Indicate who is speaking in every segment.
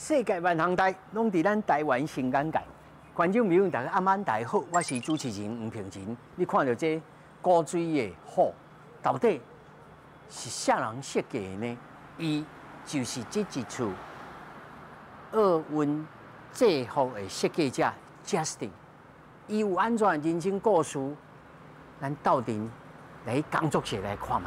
Speaker 1: 世界萬項代，攏佇咱台灣新眼界。觀眾朋友，大家暗晚大家好，我是主持人黃平仁。你看著這古錐的虎，到底是啥人設計的呢？伊就是這一次奧運制服的設計者 Justin。伊有按怎人生故事？咱鬥陣來工作室來看覓。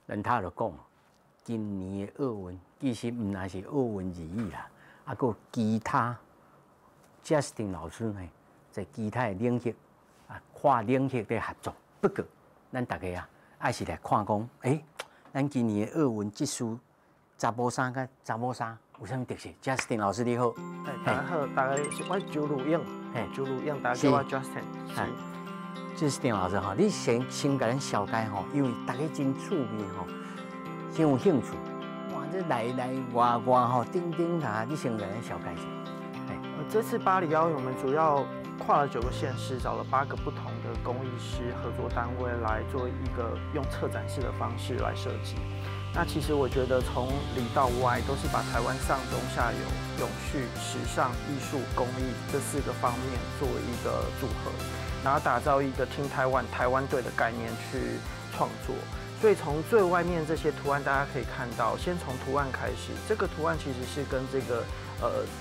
Speaker 1: 咱頭就講，今年的奧運其實毋但是奧運而已啦，啊，閣有其他 Justin 老師呢，在其他的領域啊，跨領域的合作。不過，咱大家啊，愛是來看講，欸，咱今年的奧運這束查埔衫佮查某衫有啥物特色？Justin 老師你好。
Speaker 2: 欸，大家好，大家我周如勇，
Speaker 1: 嘿，
Speaker 2: 周如勇，大家叫我 Justin。
Speaker 1: 是。Justin 老師吼，你先共咱紹介吼，因為大家真趣味吼，真有興趣。哇，這內內外外吼，頂頂下，你先共咱紹介一下。
Speaker 2: 這次巴黎奧運，我們主要跨了9個縣市，找了8個不同的工藝師合作單位來做一個用策展式的方式來設計。那其實我覺得從裡到外都是把台灣上中下游、永續、時尚、藝術、工藝這4個方面做一個組合，然後打造一個 Team 台灣台灣隊的概念去創作。所以從最外面這些圖案，大家可以看到，先從圖案開始，這個圖案其實是跟這個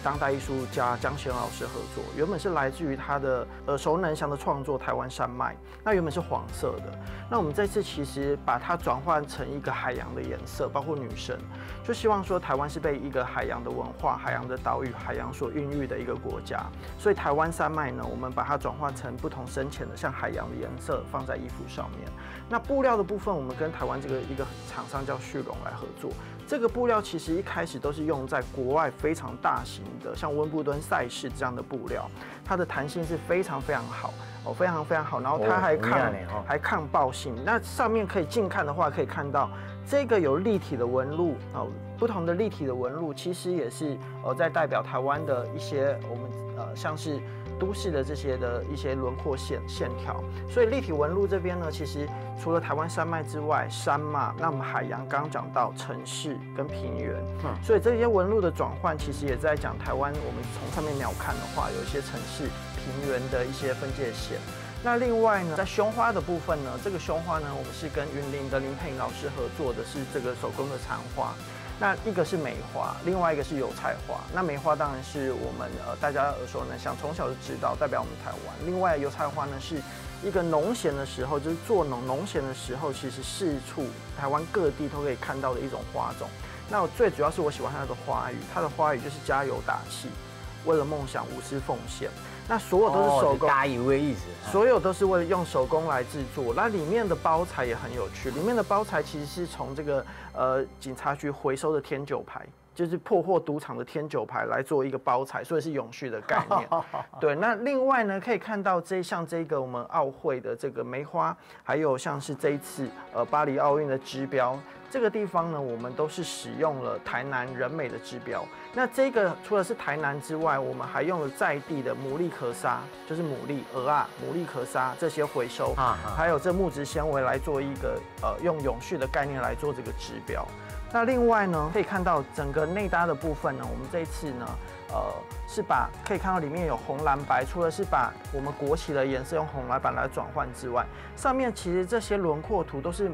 Speaker 2: 當代藝術家江賢老師合作，原本是來自於他的耳熟能詳的創作《台灣山脈》，那原本是黃色的，那我們這次其實把它轉換成一個海洋的顏色，包括女生，就希望說台灣是被一個海洋的文化、海洋的島嶼、海洋所孕育的一個國家，所以台灣山脈呢，我們把它轉換成不同深淺的像海洋的顏色放在衣服上面。那布料的部分，我們跟台灣這個一個廠商叫旭榮來合作。這個布料其實一開始都是用在國外非常大型的，像溫布頓賽事這樣的布料，它的彈性是非常非常好哦，非常非常好。然後它還抗爆性。那上面可以近看的話，可以看到這個有立體的紋路哦，不同的立體的紋路其實也是在代表台灣的一些我們像是都市的這些的一些輪廓線條。所以立體紋路這邊呢，其實除了台灣山脈之外，山嘛，那我們海洋剛剛講到城市跟平原，所以這些紋路的轉換，其實也在講台灣。我們從上面鳥瞰的話，有一些城市平原的一些分界線。那另外呢，在胸花的部分呢，這個胸花呢，我們是跟雲林的林佩穎老師合作的，是這個手工的殘花。那一個是梅花，另外一個是油菜花。那梅花當然是我們大家耳熟能詳，從小就知道，代表我們台灣。另外油菜花呢，是一個農閒的時候，就是做農閒的時候，其實四處台灣各地都可以看到的一種花種。那我最主要是我喜歡它的花語，它的花語就是加油打氣，為了夢想無私奉獻。那所有都是手工，
Speaker 1: 加油的意思。
Speaker 2: 所有都是為了用手工來製作。那裡面的包材也很有趣，裡面的包材其實是從這個警察局回收的天九牌，就是破獲賭場的天九牌來做一個包材，所以是永續的概念。對，那另外呢，可以看到像這個我們奧會的這個梅花，還有像是這一次巴黎奧運的支標。這個地方呢，我們都是使用了台南仁美的支標。那這個除了是台南之外，我們還用了在地的牡蠣殼沙，就是牡蠣、蚵仔、牡蠣殼沙這些回收，還有這木質纖維來做一個用永續的概念來做這個支標。那另外呢，可以看到整個內搭的部分呢，我們這一次呢，是把可以看到裡面有紅藍白，除了是把我們國旗的顏色用紅藍白來轉換之外，上面其實這些輪廓圖都是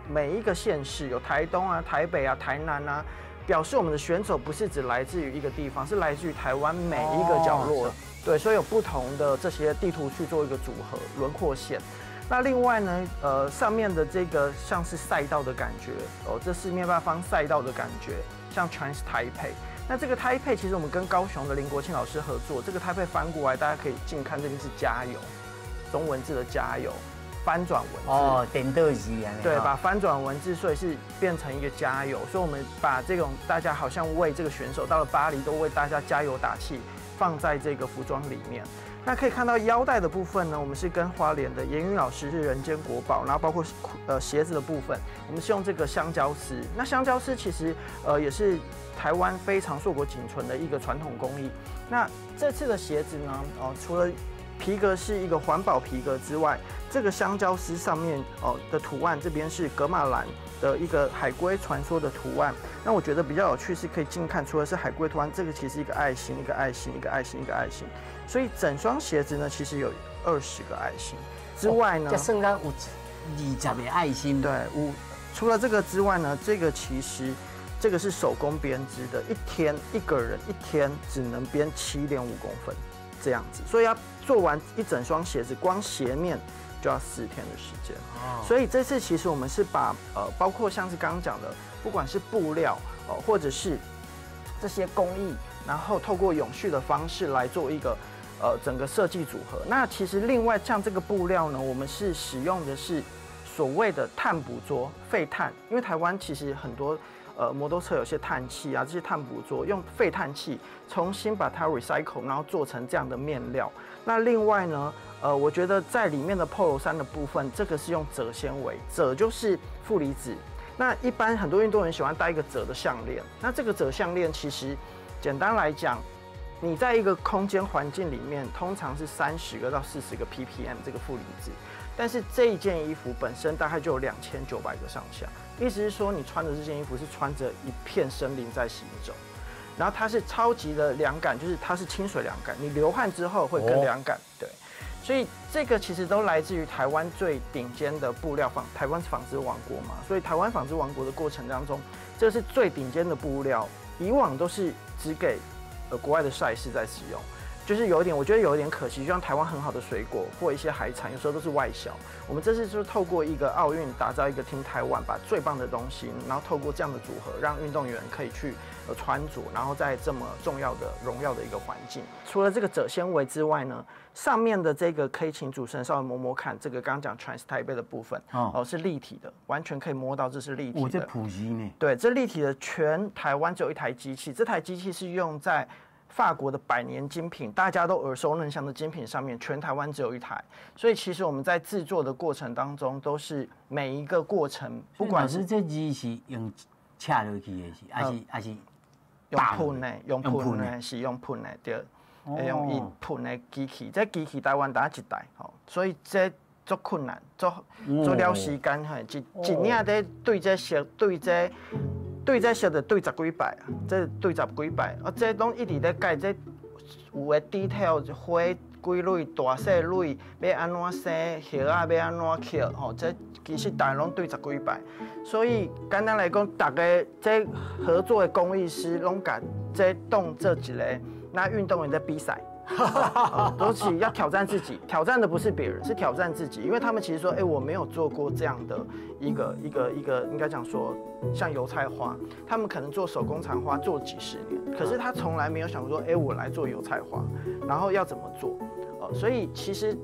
Speaker 2: 每一個縣市，有台東啊、台北啊、台南啊，表示我們的選手不是只來自於一個地方，是來自於台灣每一個角落。對，所以有不同的這些地圖去做一個組合輪廓線。那另外呢，上面的這個像是賽道的感覺哦，這四面八方賽道的感覺，像 Trans Taipei。那這個台北其實我們跟高雄的林國慶老師合作，這個台北翻過來，大家可以近看，這邊是加油，中文字的加油，翻轉文字
Speaker 1: 哦，顛倒字啊，
Speaker 2: 對，把翻轉文字，所以是變成一個加油，所以我們把這種大家好像為這個選手到了巴黎都為大家加油打氣，放在這個服裝裡面。那可以看到腰带的部分呢，我们是跟花莲的严云老师是人间国宝，然后包括鞋子的部分，我们是用这个香蕉丝。那香蕉丝其实也是台湾非常硕果仅存的一个传统工艺。那这次的鞋子呢，哦，除了皮革是一个环保皮革之外，这个香蕉丝上面哦的图案，这边是噶玛兰的一个海龟传说的图案。那我觉得比较有趣是可以近看，除了是海龟图案，这个其实一个爱心，一个爱心，一个爱心，一个爱心。所以整双鞋子呢，其实有20个爱心。之外呢，
Speaker 1: 这算到有20个爱心。
Speaker 2: 对，五。除了这个之外呢，这个其实这个是手工编织的，一天一个人一天只能编7.5公分这样子，所以要做完一整双鞋子，光鞋面就要4天的时间。所以这次其实我们是把包括像是刚刚讲的，不管是布料哦，或者是这些工艺，然后透过永续的方式来做一个整个设计组合。那其实另外像这个布料呢，我们是使用的是所谓的碳捕捉废碳，因为台湾其实很多摩托车有些碳气啊，这些碳捕捉用废碳气重新把它 recycle，然后做成这样的面料。那另外呢，我觉得在里面的 Polo 衫的部分，这个是用锗纤维，锗就是负离子。那一般很多运动员喜欢戴一个锗的项链，那这个锗项链其实简单来讲，你在一个空间环境里面，通常是30个到40个 ppm 这个负离子，但是这一件衣服本身大概就有2900个上下，意思是说你穿的这件衣服是穿着一片森林在行走，然后它是超级的凉感，就是它是清水凉感，你流汗之后会更凉感，对。所以这个其实都来自于台湾最顶尖的布料纺，台湾是纺织王国嘛，所以台湾纺织王国的过程当中，这是最顶尖的布料，以往都是只给国外的赛事在使用，就是有一点，我觉得有一点可惜，就像台湾很好的水果或一些海产，有时候都是外销。我们这次就是透过一个奥运打造一个 Team Taiwan，把最棒的东西，然后透过这样的组合，让运动员可以去穿着，然后在这么重要的荣耀的一个环境。除了这个锗纤维之外呢，上面的这个可以请主持人稍微摸摸看，这个刚刚讲 Trans Taipei 的部分哦，是立体的，完全可以摸到这是立体的。
Speaker 1: 这普及呢？
Speaker 2: 对，这立体的全台湾只有一台机器，这台机器是用在法国的百年精品，大家都耳熟能详的精品上面，全台湾只有一台。所以其实我们在制作的过程当中，都是每一个过程，
Speaker 1: 不管是这字是用恰落去的，是还是
Speaker 2: 用喷的，用喷的，是用喷的，对，用伊喷的机器，这机器台湾焦一台，吼，所以这足困难，足足了时间，嘿，一一领咧对这色，对这。对这色就对十几摆啊，这对十几摆，啊，这拢一直咧改，这有的 detail 花几蕊大细蕊欲按怎生，叶仔欲按怎刻，吼，这其实大家拢对十几摆，所以简单来讲，逐个这合作的工艺师拢共这当做一个那运动员在比赛。都是要挑战自己，挑战的不是别人，是挑战自己。因为他们其实说，哎，我没有做过这样的一个，应该讲说像油菜花，他们可能做手工缠花做几十年，可是他从来没有想过说，哎，我来做油菜花，然后要怎么做？所以其实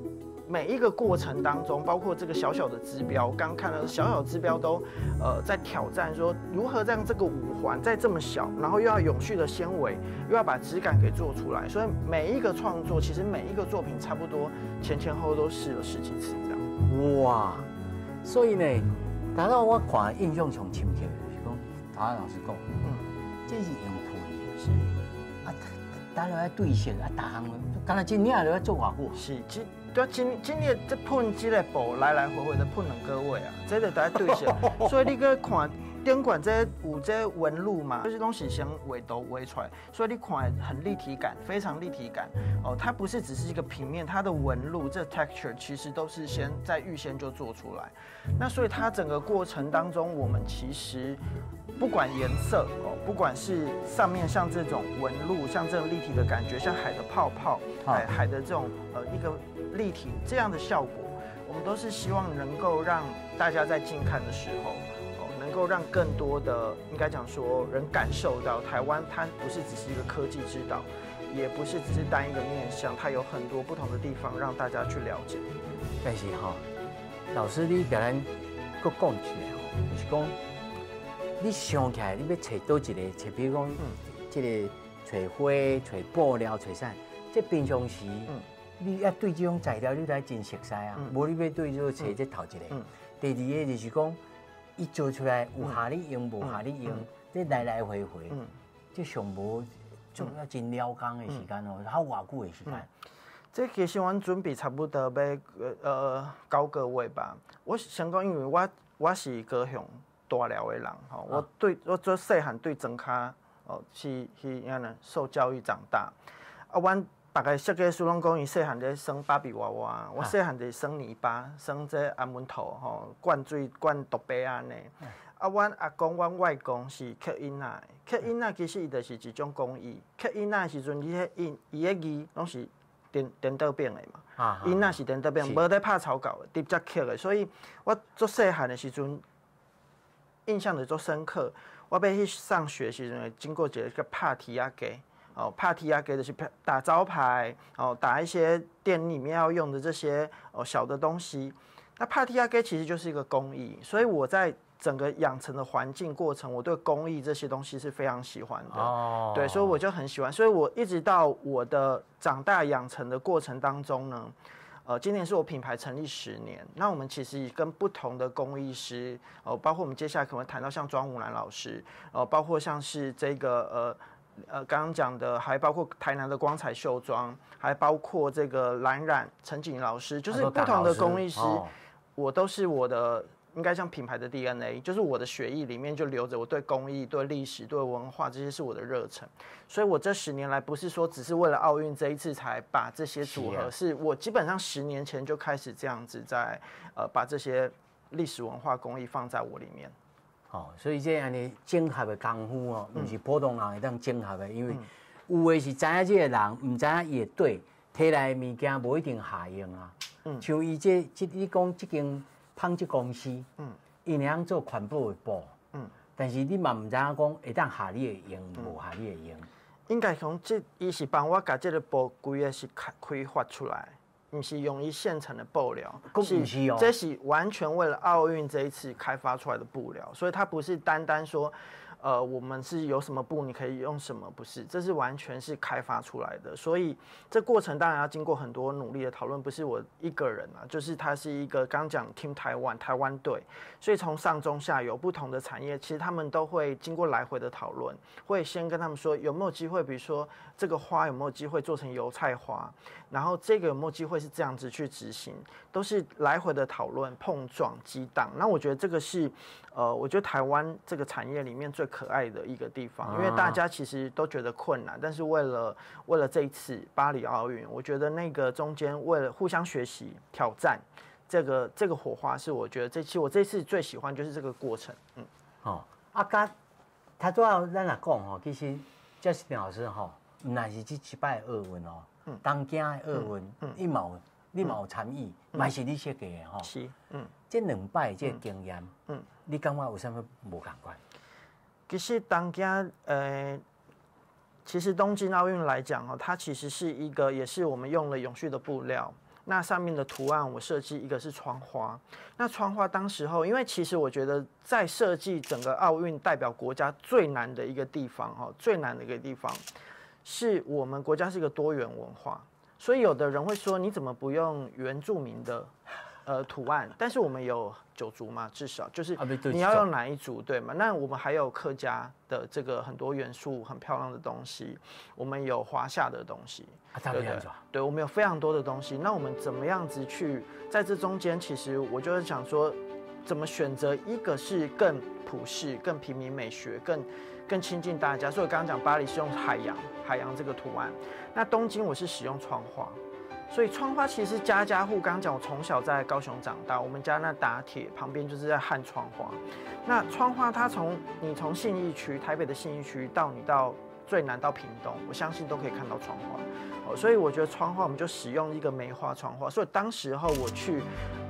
Speaker 2: 每一个过程当中，包括这个小小的支标，刚看到小小的支标都，在挑战说如何让这个五环在这么小，然后又要永续的纤维，又要把质感给做出来。所以每一个创作，其实每一个作品差不多前前后后都试了十几次这样。
Speaker 1: 哇，所以呢，当然我看印象上深刻就是讲，头老师讲，这是用喷的，啊，当然爱对色啊，逐项，敢若一领就欲做偌久。
Speaker 2: 是，这对啊，今年这喷这个布来来回回的喷2个月啊，这就得对色，所以你去看顶悬这有这纹路嘛，就是拢是先画图画出来，所以你看很立体感，非常立体感哦。它不是只是一个平面，它的纹路这 texture 其实都是先在预先就做出来。那所以它整个过程当中，我们其实不管颜色哦，不管是上面像这种纹路，像这种立体的感觉，像海的泡泡，海的这种一个立体这样的效果，我们都是希望能够让大家在近看的时候，哦，能够让更多的应该讲说人感受到台湾它不是只是一个科技之岛，也不是只是单一个面向，它有很多不同的地方让大家去了解。
Speaker 1: 但是哈，老师你共咱阁讲一下吼，就是讲你想起来你欲揣佗一个，揣比如讲，这个揣花、揣布料、揣啥，这平常时，你要對這種材料，你來真熟悉啊，無你欲對這揣這頭一个。第二个就是講，伊做出來有合你用，無合你用，這來來回回，這上無做了真了工的時間哦，好偌久的時間。
Speaker 2: 這其實阮準備差不多欲9個月吧。我先講，因為我是高雄大寮的人吼，我對我做細漢對莊跤哦是按呢受教育長大。啊，阮別个設計師攏講伊細漢咧耍芭比娃娃，我細漢就是耍泥巴，耍這安門土吼，灌水灌毒白按呢。啊，阮阿公、阮外公是刻印仔的，刻印仔其實伊就是一種工藝。刻印仔的時陣，伊彼印伊彼字攏是顛倒反的嘛，印仔是顛倒反，無咧拍草稿的，直接刻的。所以我足細漢的時陣，印象就足深刻。我欲去上學時陣，會經過一个叫拍鐵仔街。哦，拍鐵仔街就是打招牌，哦，打一些店裡面要用的這些哦小的東西。那拍鐵仔街其實就是一個工藝，所以我在整個養成的環境過程，我對工藝這些東西是非常喜歡的。哦，對，所以我就很喜歡。所以我一直到我的長大養成的過程當中呢，今年是我品牌成立10年，那我們其實跟不同的工藝師，哦，包括我們接下來可能會談到像莊武蘭老師，哦，包括像是這個剛剛講的，還包括台南的光彩秀莊，還包括這個藍染陳景老師，就是不同的工藝師，我都是我的，應該像品牌的 DNA，就是我的血液裡面就流着我對工藝、對歷史、對文化這些是我的熱忱，所以我這十年來不是說只是為了奧運這一次才把這些組合，是我基本上十年前就開始這樣子在把這些歷史文化工藝放在我裡面。
Speaker 1: 哦，所以這按呢整合的功夫哦，毋是普通人會當整合的，因為有的是知影這个人，毋知影伊會對提來的物件無一定合用啊。像伊這這你講這間紡織公司，伊會曉做環保的布，但是你嘛毋知影講會當合你的用，無合你的用。
Speaker 2: 應該講，這伊是幫我共這个布規个是開發出來。毋是用伊現成的布料，
Speaker 1: 是，是哦，
Speaker 2: 這是完全為了奧運這一次開發出來的布料，所以它不是單單說，我們是有什麼布你可以用什麼，不是，這是完全是開發出來的，所以這過程當然要經過很多努力的討論，不是我一個人啊，就是它是一個剛講 Team 台灣台灣隊，所以從上中下游不同的產業，其實他們都會經過來回的討論，會先跟他們說有沒有機會，比如說這個花有沒有機會做成油菜花，然後這個有沒有機會是這樣子去執行，都是來回的討論、碰撞、激盪。那我覺得這個是，我覺得台灣這個產業裡面最可愛的一個地方，因為大家其實都覺得困難，但是為了這一次巴黎奧運，我覺得那個中間為了互相學習、挑戰，這個火花是我覺得這次我這次最喜歡就是這個過程。嗯，
Speaker 1: 哦，啊，佮頭拄仔咱若講吼，其實 Justin 老師吼，毋但是這一擺奧運哦，東京的奧運，伊嘛有你嘛有參與，嘛是你設計的吼。
Speaker 2: 是，
Speaker 1: 這兩擺這個經驗，你感覺有啥物無仝款？
Speaker 2: 其實東京，其實東京奧運來講哦，它其實是一個，也是我們用了永續的布料。那上面的圖案我設計一個是窗花。那窗花當時候，因為其實我覺得在設計整個奧運代表國家最難的一個地方，哈，最難的一個地方，是我們國家是一個多元文化，所以有的人會說你怎麼不用原住民的圖案？但是我們有九族嘛，至少就是你要用哪一族對嗎？那我們還有客家的這個很多元素很漂亮的東西，我們有華夏的東西，對對對，我們有非常多的東西。那我們怎麼樣子去在這中間？其實我就是想說，怎麼選擇一個是更普世、更平民美學、更親近大家。所以剛剛講巴黎是用海洋，海洋這個圖案。那東京我是使用窗花。所以窗花其實家家戶，剛剛講我從小在高雄長大，我們家那打鐵旁邊就是在焊窗花。那窗花它從你從信義區，台北的信義區到你到最南到屏東，我相信都可以看到窗花。哦，所以我覺得窗花我們就使用一個梅花窗花。所以當時候我去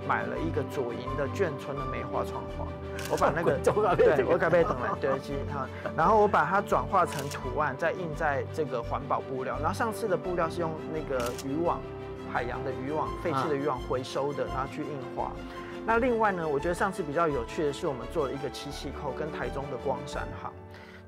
Speaker 2: 買了一個左營的眷村的梅花窗花，我把那個對，我改變懂了，對，其實它，然後我把它轉化成圖案，再印在這個環保布料。然後上次的布料是用那個漁網。海洋的漁網，廢棄的漁網回收的，然後去印花。那另外呢，我覺得上次比較有趣的是，我們做了一個漆器扣，跟台中的光山行。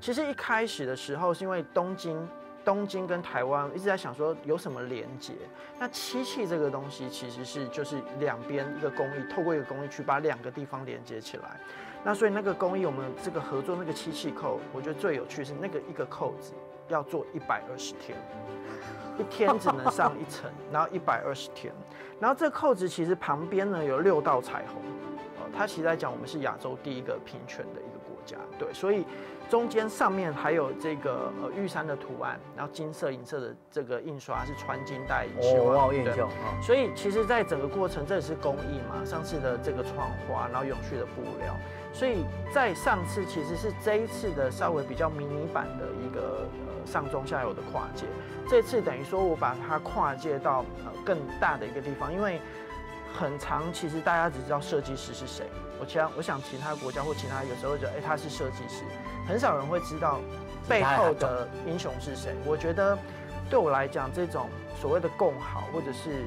Speaker 2: 其實一開始的時候，是因為東京东京跟台湾一直在想说有什么连结。那漆器这个东西其实是就是两边一个工艺，透过一个工艺去把两个地方连接起来。那所以那个工艺，我们这个合作那个漆器扣，我觉得最有趣是那个一个扣子要做120天，一天只能上一层，然后一百二十天，然后这个扣子其实旁边呢有六道彩虹，哦，它其实在讲我们是亚洲第一个平权的一个国家，对，所以中间上面还有这个玉山的图案，然后金色银色的这个印刷是穿金戴银，
Speaker 1: 哦，我有印象。
Speaker 2: 所以其实，在整个过程，这也是工艺嘛，上次的这个窗花，然后永续的布料，所以在上次其实是这一次的稍微比较迷你版的一个上中下游的跨界，这次等于说我把它跨界到更大的一个地方，因为很常其实大家只知道设计师是谁，我想其他国家或其他有时候会觉得，哎，他是设计师，很少人会知道背后的英雄是谁。我觉得对我来讲，这种所谓的共好或者是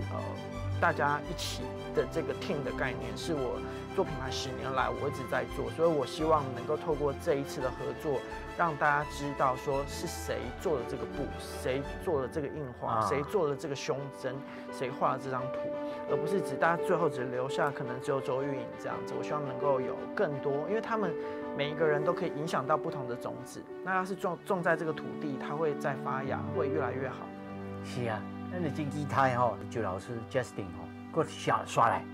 Speaker 2: 大家一起的这个 team 的概念，是我做品牌10年来我一直在做，所以我希望能够透过这一次的合作，让大家知道说是谁做了这个布，谁做了这个印花，谁做了这个胸针，谁画了这张图，而不是只大家最后只留下可能只有周玉颖这样子。我希望能够有更多，因为他们每一个人都可以影响到不同的种子，那要是种在这个土地，它会再发芽，会越来越好。
Speaker 1: 是啊，咱就真期待吼，周老师 Justin 吼，閣下刷來，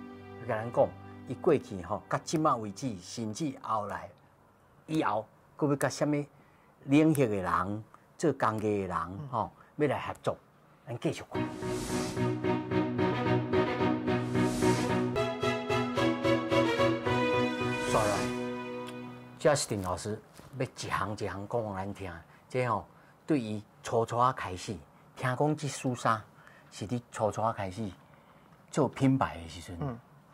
Speaker 1: 共咱講，伊過去吼，到這馬為止，甚至後來以後，閣欲佮啥物領域的人，做工藝的人吼，欲來合作，咱繼續看。煞來，Justin 老師欲一項一項講予咱聽，這吼對伊初初仔開始，聽講這束衫是佇初初仔開始做品牌的時陣，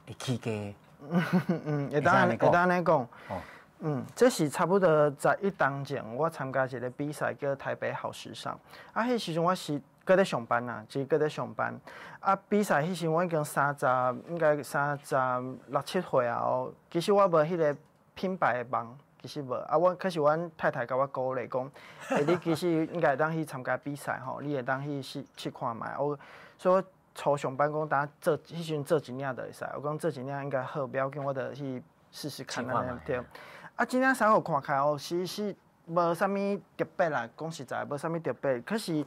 Speaker 1: 會起家。
Speaker 2: 嗯，會當按會當按呢講。這是差不多11冬前，我參加一個比賽叫台北好時尚。啊，彼時陣我是閣咧上班啊，是閣咧上班。啊，比賽彼時我已經三十，應該三十六七歲啊。哦，其實我無彼個品牌的夢，其實無。啊，我可是阮太太共我鼓勵講，欸，你其實應該會當去參加比賽吼，你會當去試試看覓。我所以我初上班講，當做彼時陣做一領就會使。我講做一領應該好，不要緊，我就去試試看按呢對。啊，這領衫褲看起來哦，其實是無啥物特別啦，講實在，無啥物特別。可是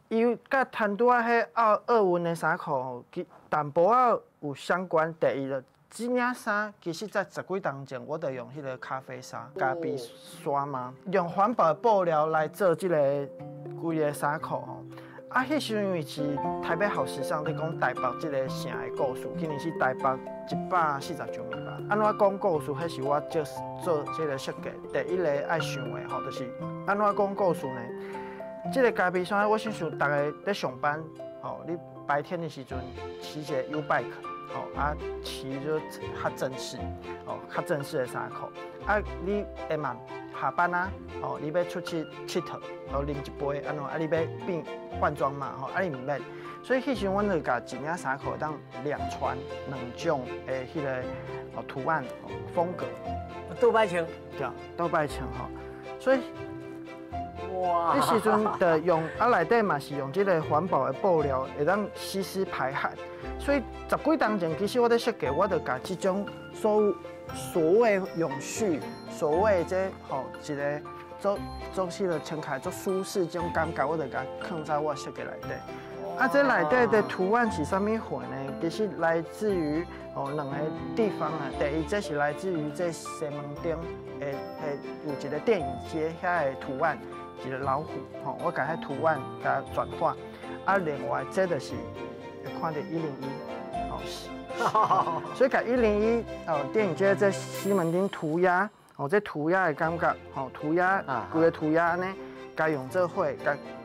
Speaker 2: 伊佮談拄仔彼奧運的衫褲吼，其淡薄仔有相關。第一就這領衫，其實在十幾冬前，我就用彼個咖啡紗、咖啡紗嘛，用環保的布料來做這個規个衫褲吼。啊，彼時陣因為是台北好時尚，咧講台北這個城的故事，今年是台北140周年吧。按怎講故事？彼是我做做這個設計第一个愛想的吼，就是按怎講故事呢？這個咖啡衫，我想想，逐家咧上班，吼，你白天的時陣騎一个 YouBike，吼，啊騎就較正式，哦，較正式的衫褲。啊，你下晚下班啊，哦，你欲出去𨑨迌，哦，啉一杯，按怎？啊，你欲變換裝嘛，吼，啊，你毋免。所以彼時陣，阮就共一領衫褲當兩穿兩種的彼个哦圖案風格。
Speaker 1: 倒擺穿，
Speaker 2: 對，倒擺穿吼。所以，哇，彼時陣就用啊內底嘛是用這個環保的布料，會當吸濕排汗。所以十幾冬前，其實我咧設計，我就共這種所謂永續，所謂這吼一個做做彼个穿起來足舒適這種感覺，我就共囥在我設計內底。啊，這內底的圖案是啥物貨呢？其實來自於哦兩個地方啊。第一，這是來自於這西門町的有一個電影街遐的圖案，一個老虎吼，我共彼圖案共轉化。啊，另外這就是會看著101，哦，所以共101哦電影街這西門町塗鴉哦，這塗鴉的感覺吼，塗鴉規个塗鴉呢，共用做伙，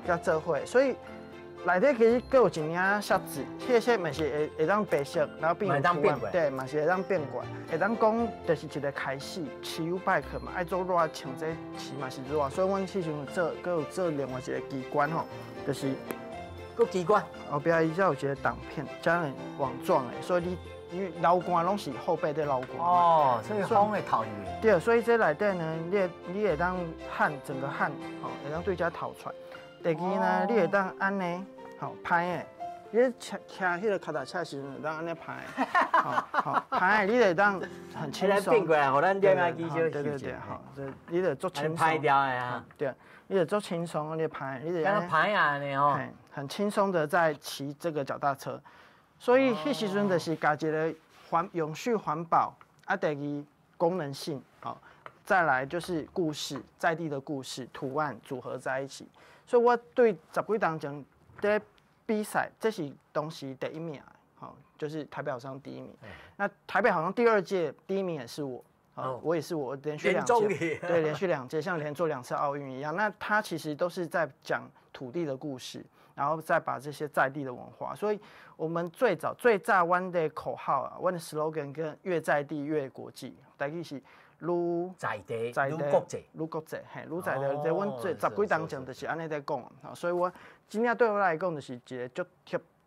Speaker 2: 共做伙，所以。內底其實閣有一領靴子，彼个色嘛是會會當白色，然後變圖案，對，嘛是會當變過來。會當講就是一個開始，騎 YouBike 嘛，愛做熱，穿這騎嘛是熱，所以阮彼時陣做，閣有做另外一個機關吼，就是
Speaker 1: 閣機關
Speaker 2: 後壁伊才有一個擋片，遮爾網狀的，所以你因為流汗攏是後背佇流汗。
Speaker 1: 哦，所以風會透入去。
Speaker 2: 對，所以這內底呢，你會當汗整個汗，吼，會當對遮透出來。第二呢，你會當按呢，吼，歹的。你騎騎彼个跤踏車時陣，會當按呢歹，吼吼歹的，你會當很輕鬆。
Speaker 1: 變過來，予咱點仔機小
Speaker 2: 對對對，好，這你就足輕鬆。
Speaker 1: 歹掉的啊。
Speaker 2: 對，你就足輕鬆，你歹，你就
Speaker 1: 按呢歹啊呢吼。
Speaker 2: 很輕鬆的在騎這個腳踏車，所以彼時陣就是共一个永續環保，啊，第二功能性，好，再來就是故事，在地的故事圖案組合在一起，所以我對十幾年前在比賽，這是當時第一名，好，就是台北好商第一名。那台北好商第二屆第一名也是我，我也是我連續兩屆，對，連續兩屆，像連做兩次奧運一樣。那他其實都是在講土地的故事，然後再把這些在地的文化。所以我們最早最早阮的口號啊，阮的 slogan 跟越在地越國際，台語是愈
Speaker 1: 在地，
Speaker 2: 在地
Speaker 1: 愈國際，
Speaker 2: 愈國際，嘿，愈在地。這阮最十幾年前就是按呢在講，所以我今天對我來講就是一個足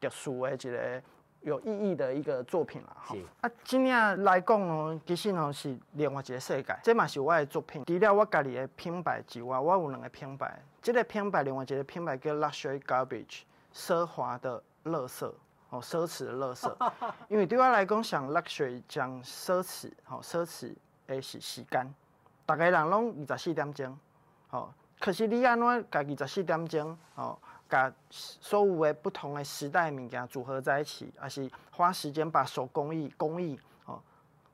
Speaker 2: 特殊的一個有意義的一個作品啦。啊，今天來講哦，其實哦是另外一個世界，這嘛是我的作品。除了我家己的品牌之外，我有兩個品牌。這個品牌另外一個品牌叫 Luxury Garbage，奢華的垃圾，哦，奢侈的垃圾。因為對我來講，上 luxury 講奢侈，吼，奢侈的是時間。逐个人攏24點鐘，吼，可是你按怎共24點鐘，吼，共所有的不同的時代物件組合在一起，抑是花時間把手工藝工藝，吼，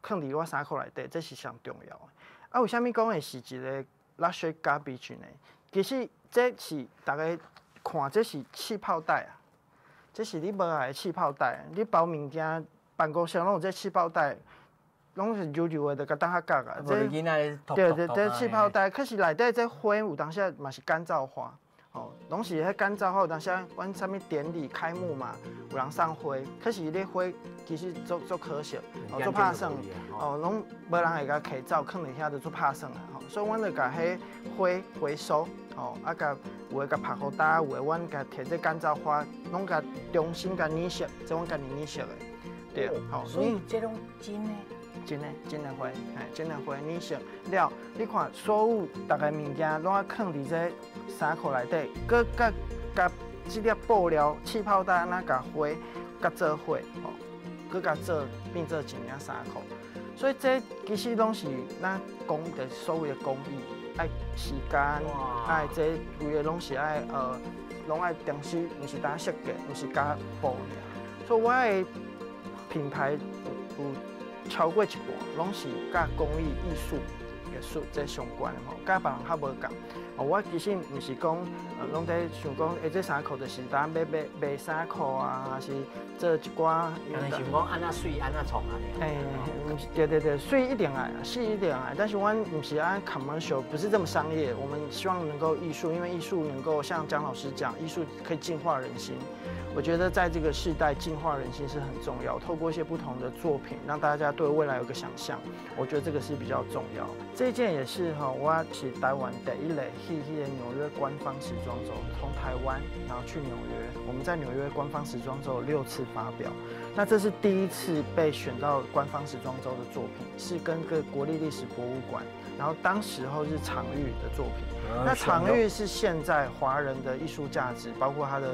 Speaker 2: 囥佇我衫褲內底，這是上重要的。啊，為啥物講會是一個 luxury garbage 呢？其實這是逐家看，這是氣泡袋啊，這是你無愛的氣泡袋，你包物件辦公室攏有這氣泡袋。攏是柔柔的，就共當較角啊。
Speaker 1: 這
Speaker 2: 對對，這氣泡袋，可是內底這花有當時嘛是乾燥花，哦，攏是彼乾燥花。有當時阮啥物典禮開幕嘛，有人送花，可是彼花其實足足可惜，哦，足拍算，哦，攏無人會共提走，囥佇遐就足拍算啊，吼，所以阮就共彼花回收，吼，啊，共有的共拍予焦，有的阮共提這乾燥花，攏共重新共染色，這阮家己染色的，對，
Speaker 1: 好，所以這攏真的。
Speaker 2: 真的，真的花，嘿，真的花，染色了，你看所有逐个物件攏愛囥佇這衫褲內底，閣佮共這粒布料氣泡袋按怎共花佮做伙，吼，閣共做變做一領衫褲。所以這其實攏是咱講的所謂的工藝，愛時間，愛這規个攏是愛攏愛定時，毋是單設計，毋是加布爾。所以我的品牌有超過一半，攏是佮工藝、藝術、藝術這相關的吼，佮別人較無仝。哦，我其實毋是講，攏佇想講，欸，這衫褲就是當欲賣賣衫褲啊，還是做一寡。
Speaker 1: 人想講按怎媠，按怎創按呢。
Speaker 2: 欸，毋是，對對對，媠一定愛，媠一定愛，但是阮毋是按 commercial，不是這麼商業。我們希望能夠藝術，因為藝術能夠像江老師講，藝術可以淨化人心。我覺得在這個時代，淨化人心是很重要。透過一些不同的作品，讓大家對未來有個想象，我覺得這個是比較重要。這件也是哈，我是台灣第一個去彼个紐約官方時裝週，從台灣然後去紐約，我們在紐約官方時裝週6次發表，那這是第一次被選到官方時裝週的作品，是跟個國立歷史博物館，然後當時候是常玉的作品。那常玉是現在華人的藝術價值，包括他的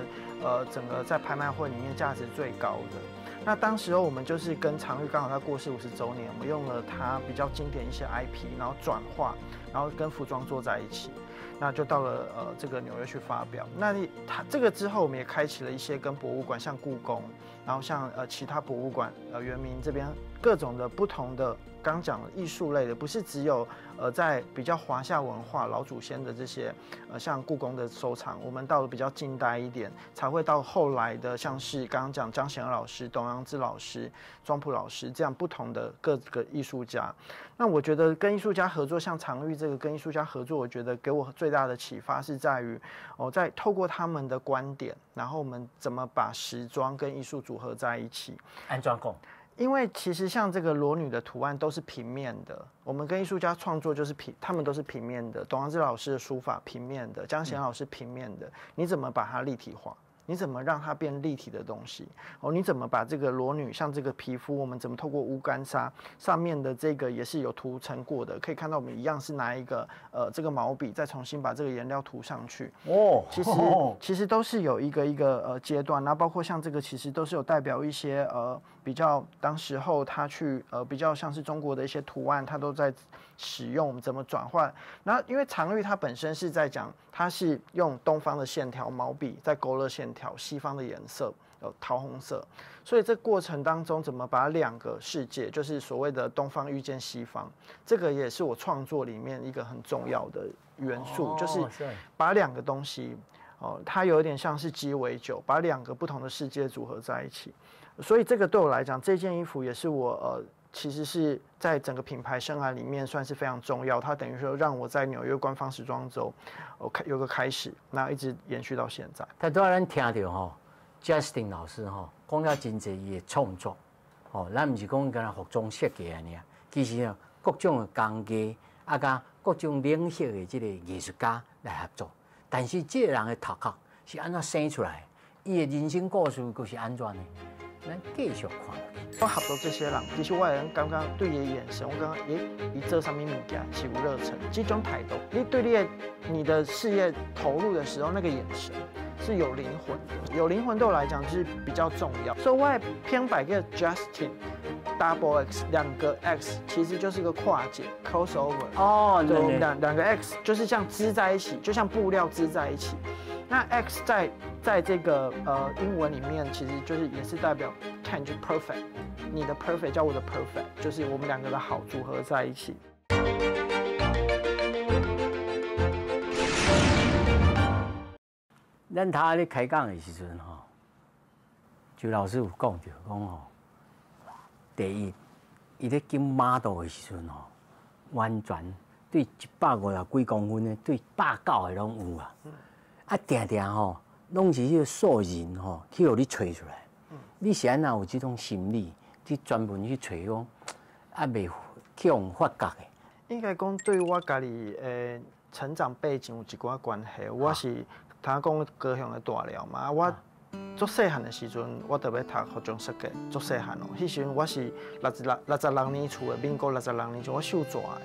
Speaker 2: 整個在拍賣會裡面價值最高的。那當時候我們就是跟常玉剛好他過世50週年，我們用了他比較經典一些 IP，然後轉化，然後跟服裝做在一起，那就到了這個紐約去發表。那他這個之後，我們也開啟了一些跟博物館，像故宮，然後像其他博物館，圓明這邊各種的不同的，剛講的藝術類的，不是只有在比較華夏文化老祖先的這些，像故宮的收藏，我們到了比較近代一點，才會到後來的，像是剛剛講江賢老師、董陽孜老師、莊普老師這樣不同的各個藝術家。那我覺得跟藝術家合作，像常玉這個跟藝術家合作，我覺得給我最大的啟發是在於，哦，在透過他們的觀點，然後我們怎麼把時裝跟藝術組合在一起。
Speaker 1: 按怎講？
Speaker 2: 因為其實像這個裸女的圖案都是平面的，我們跟藝術家創作就是平，他們都是平面的。董陽孜老師的書法平面的，江賢老師平面的，你怎麼把它立體化？你怎么让它变立体的东西？哦，你怎么把这个裸女，像这个皮肤，我们怎么透过乌干纱上面的这个也是有涂层过的，可以看到我们一样是拿一个这个毛笔再重新把这个颜料涂上去。哦，其实都是有一个一个阶段，然后包括像这个其实都是有代表一些比较当时候他去比较像是中国的一些图案，他都在使用，我们怎么转换？那因为常玉它本身是在讲，它是用东方的线条毛笔在勾勒线条，西方的颜色有桃红色，所以这过程当中怎么把两个世界，就是所谓的东方遇见西方，这个也是我创作里面一个很重要的元素，就是把两个东西，哦，它有点像是鸡尾酒，把两个不同的世界组合在一起。所以这个对我来讲，这件衣服也是我其实是在整个品牌生涯里面算是非常重要。它等于说让我在纽约官方时装周，我开有个开始，那一直延续到现在。
Speaker 1: 但拄仔咱听著吼，Justin 老师吼讲了真濟伊的創作，吼，咱毋是講干焦服裝設計按呢，其實哦，各種的工藝啊，佮各種領域的這个藝術家來合作。但是這个人的頭殼是按怎生出來？伊的人生故事閣是按怎呢？咱繼續看落去。
Speaker 2: 我合作這些人，其實我會感覺對伊的眼神，我感覺，欸，伊做啥物物件是有熱忱，這種態度，你對你的事業投入的時候，那個眼神是有靈魂的，有靈魂對我來講是比較重要。所以我的品牌叫 Justin Double X，兩個 X 其實就是個跨界 crossover。哦，對，我們兩個 X 就是這樣織在一起，就像布料織在一起。那 X 在這個英文裡面，其實就是也是代表 change perfect，你的 perfect 叫我的 perfect，就是我們兩個的好組合在一起。
Speaker 1: 咱頭仔咧開講的時陣吼，周老師有講著講吼，第一，伊咧揀 model 的時陣吼，完全對150幾公分的，對190的攏有啊。啊，定定吼，攏是彼個素人吼，去予你揣出來。你是按怎有這種心理，去專門去揣講，啊，袂去予發覺的？
Speaker 2: 應該講對我家己的成長背景有一寡關係。我是頭先講高雄的大寮嘛，我足細漢的時陣，我就欲讀服裝設計，足細漢哦。彼時陣我是66年厝的，民國66年，我秀才的。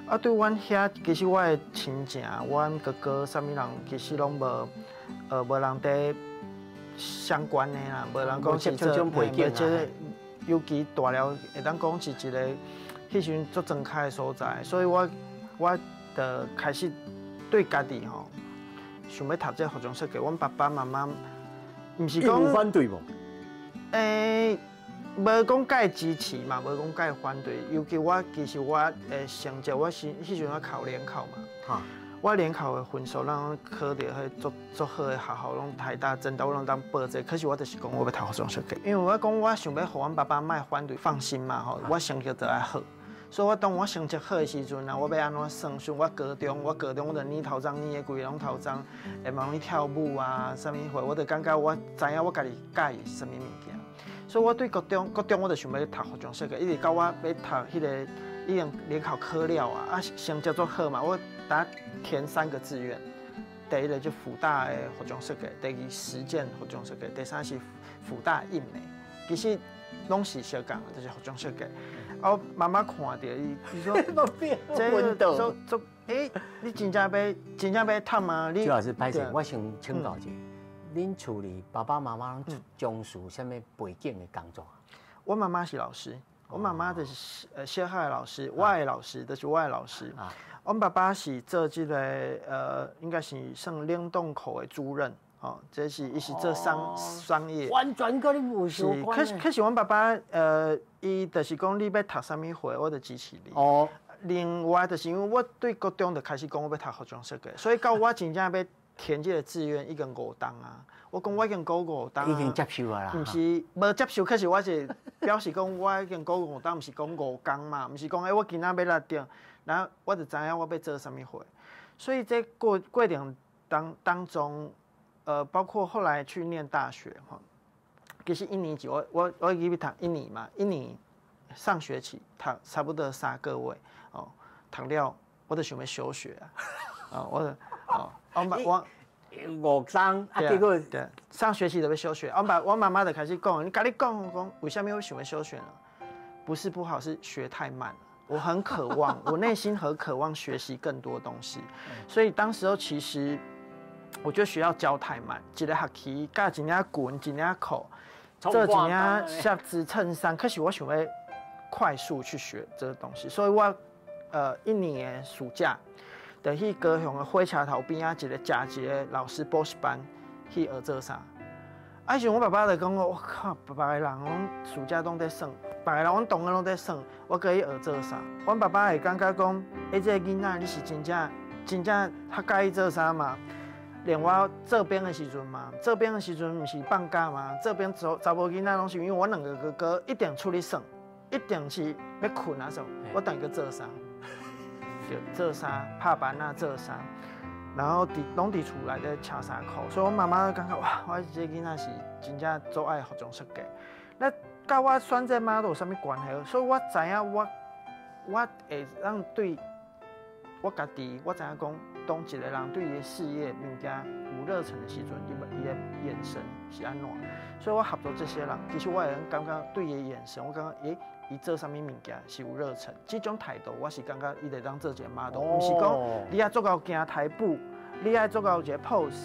Speaker 2: 啊，對阮遐，其實我的親情，阮哥哥啥物人，其實攏無，無人佇相關的啦，無人講是
Speaker 1: 這種背景啊。
Speaker 2: 尤其大寮會當講是一個彼時陣足莊腳的所在，所以我就開始對家己吼，想欲讀這個服裝設計。阮爸爸媽媽毋是講
Speaker 1: 有反對無？
Speaker 2: 欸，無講介支持嘛，無講介反對。尤其我其實我的成績，我是彼時陣我考聯考嘛，我聯考的分數攏考著彼足足好的學校，攏台大、政大，我攏當報這個。可是我就是講我欲讀服裝設計，因為我講我想欲予阮爸爸莫反對，放心嘛吼，我成績就愛好。所以我當我成績好的時陣啊，我欲按怎算？像我高中，我高中我就染頭鬃，染的規个攏頭鬃，會嘛攏去跳舞啊，啥物貨，我就感覺我知影我家己佮意啥物物件。所以我對高中我就想欲讀服裝設計，一直到我欲讀彼個已經聯考考了啊，啊成績足好嘛，我打填3個志願，第一個就輔大的服裝設計，第二實踐服裝設計，第三是輔大印美，其實攏是相仝，就是服裝設計。啊，我媽媽看著伊，伊說：這做做，欸，你真正欲真正欲讀嗎？你
Speaker 1: 周老師歹勢，我先請教一下。恁厝裡爸爸媽媽攏從事啥物背景的工作？
Speaker 2: 我媽媽是老師，我媽媽就是小學的老師，我的老師就是我的老師。阮爸爸是做這個應該是算冷凍庫的主任，哦，這是伊是做商業。
Speaker 1: 完全佮你無相關。
Speaker 2: 可是阮爸爸伊就是講你欲讀啥物貨，我就支持你。哦。另外就是因為我對高中就開始講我欲讀服裝設計，所以到我真正欲填這個志願已經5冬啊！我講我已經過5冬，
Speaker 1: 已經接受啊啦。
Speaker 2: 毋是無接受，可是我是表示講我已經過5冬，毋是講5工嘛，毋是講欸我今仔欲來定，然後我就知影我欲做啥物貨。所以這過程當中，包括後來去念大學吼，其實一年級我入去讀一年嘛，一年上學期讀差不多3個月哦，讀了我就想欲休學啊，哦，我就哦，我。
Speaker 1: 5冬啊，結果
Speaker 2: 對，上學期就欲休學。我爸我媽媽就開始講，你共你講講，為啥物我想欲休學呢？不是不好，是學太慢了。我很渴望，我內心很渴望學習更多東西，所以當時候其實我覺得學校教太慢，一個學期教一領裙，一領褲，做一領靴子襯衫，可是我想欲快速去學這個東西，所以我一年暑假，就去高雄的火車頭邊仔一個食一個老師補習班去學做衫。啊，彼時我爸爸就講我靠，別個人攏暑假攏佇耍，別個人阮同學攏佇耍，我閣去學做衫。阮爸爸會感覺講，欸，這個囡仔你是真正真正較佮意做衫嘛？連我做兵的時陣嘛，做兵的時陣毋是放假嘛？做兵查查某囡仔攏是因為我兩個哥哥一定出去耍，一定是欲睏啊啥，我等去做衫，就做衫，拍板仔做衫。然後佇攏佇厝內底車衫褲，所以阮媽媽就感覺哇，我這個囡仔是真正足愛服裝設計。那佮我選擇 model 有啥物關係？所以我知影我我會當對我家己，我知影講，當一個人對伊的事業物件有熱忱的時陣，伊伊的眼神是按怎？所以我合作這些人，其實我會感覺對伊的眼神，我感覺欸，伊做啥物物件是有熱忱，這種態度我是感覺伊會當做一個 model，毋是講你愛足𠢕行台步，你愛足𠢕一個 pose，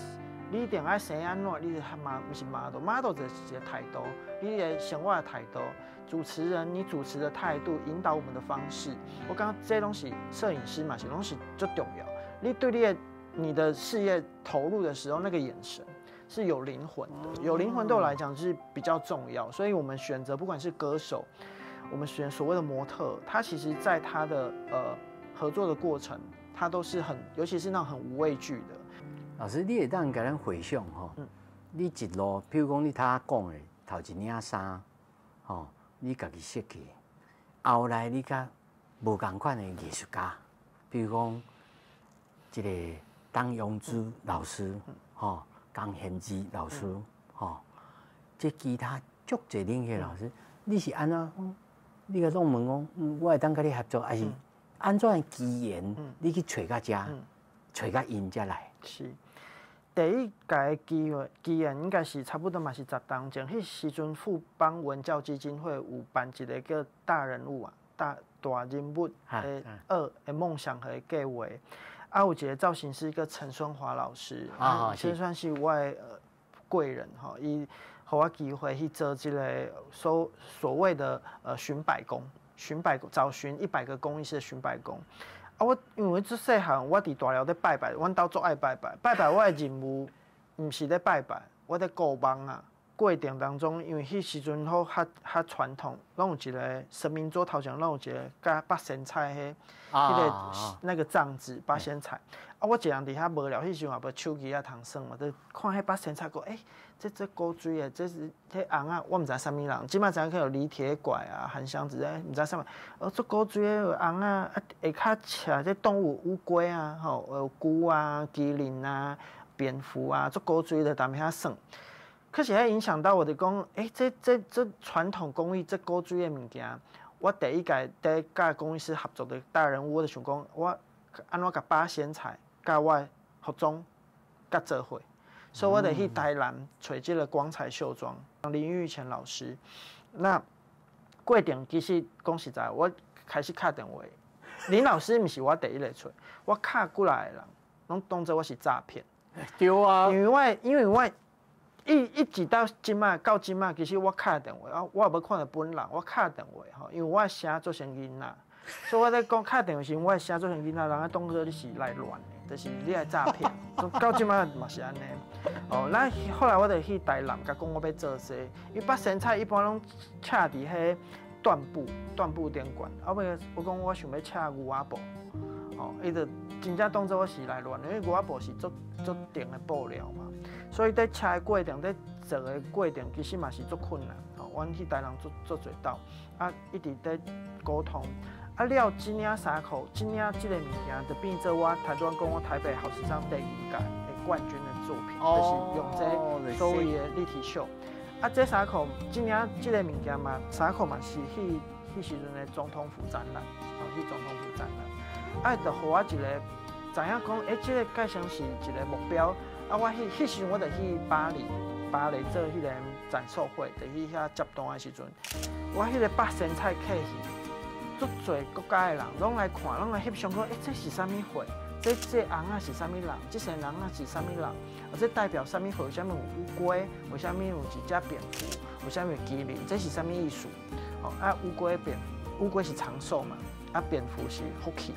Speaker 2: 你一定愛生按怎，你就嘛毋是 model，model 就是一個態度，你的生活的態度，主持人你主持的態度，引導我們的方式，我感覺這攏是攝影師嘛，是攏是足重要。你對你的事業投入的時候，那個眼神是有靈魂的，有靈魂對我來講是比較重要，所以我們選擇不管是歌手，我們選所謂的模特，他其實在他的合作的過程，他都是很，尤其是那種很無畏懼的。
Speaker 1: 老師，你會當共咱回想吼，你一路，譬如講你頭仔講的頭一領衫，吼，你家己設計，後來你佮無仝款的藝術家，比如講這個董陽孜老師，吼，江賢之老師，吼，這其他足濟領域的老師，你是按怎？你共攏問講，我會當佮你合作，還是按怎的機緣，你去揣到遮，揣到𪜶遮來？
Speaker 2: 是，第一屆機會機緣應該是差不多嘛是10冬前，彼時陣富邦文教基金會有辦一個叫大人物啊，大大人物的二的夢想和計劃，啊有一個造型師叫陳孫華老師，這算是我的貴人吼，伊予我機會去做這個所所謂的尋百工，尋百找尋100個工藝師的尋百工。啊，我因為自細漢，我佇大寮咧拜拜，阮兜足愛拜拜。拜拜我的任務毋是咧拜拜，我咧顧蠓仔。過程當中，因為彼時陣好較較傳統，攏有一個神明桌頭前攏有一個佮八仙菜彼彼個那個帳子八仙菜。啊，我一人佇遐無聊，彼時陣也無手機仔通耍嘛，就看彼八仙菜講，欸，這這古錐的，這是彼尪仔，我毋知啥物人。這擺知影去有李鐵拐啊、韓湘子，毋知啥物。哦，足古錐的尪仔，啊，下跤赤這動物烏龜啊，吼，有龜啊、麒麟啊、蝙蝠啊，足古錐的，踮遐耍。可是彼影響到我，就講，欸，這這這傳統工藝，這古錐的物件，我第一屆佇佮工藝師合作的大人物，我就想講，我按怎共八仙菜佮我的服裝佮做伙，所以我就去台南揣這個光彩秀莊林玉乾老師。那過程其實講實在，我開始敲電話，林老師毋是我第一個揣，我敲幾若個人，攏當做我是詐騙。
Speaker 1: 對啊，
Speaker 2: 因為我一直到這擺到這擺，其實我敲電話，啊，我也無看著本人，我敲電話吼，因為我的聲足像囡仔，所以我咧講敲電話時，我的聲足像囡仔，人家當做你是來亂的，就是你來詐騙。到這擺嘛是按呢。哦，那後來我就去台南，共講我欲做這個，因為八仙菜一般攏赤佇彼緞布緞布頂懸，啊尾我講我想欲赤牛仔布，哦，伊就真正當做我是來亂的，因為牛仔布是足足重的布料嘛。所以佇車的過程，佇做的過程，其實嘛是足困難。吼，阮去台南足足濟斗，啊，一直佇溝通。啊了，這領衫褲，這領這個物件，就變做我頭拄仔講我台北好時尚第二屆的冠軍的作品，就是用這所謂的立體秀。啊，這衫褲，這領這個物件嘛，衫褲嘛是彼彼時陣的總統府展覽，哦，去總統府展覽。啊，就予我一個知影講，欸，這個蓋成是一個目標。啊，我彼彼時陣我就去巴黎，巴黎做彼个展售會，就去遐接單的時陣，我彼个八仙菜客去，足濟國家的人攏來看，攏來翕相講，欸，這是啥物貨？這尪仔是啥物人？這些人仔是啥物人？啊，這代表啥物貨？為啥物有烏龜？為啥物有一隻蝙蝠？為啥物有麒麟？這是啥物意思？哦，啊，烏龜蝙，烏龜是長壽嘛？啊，蝙蝠是福氣，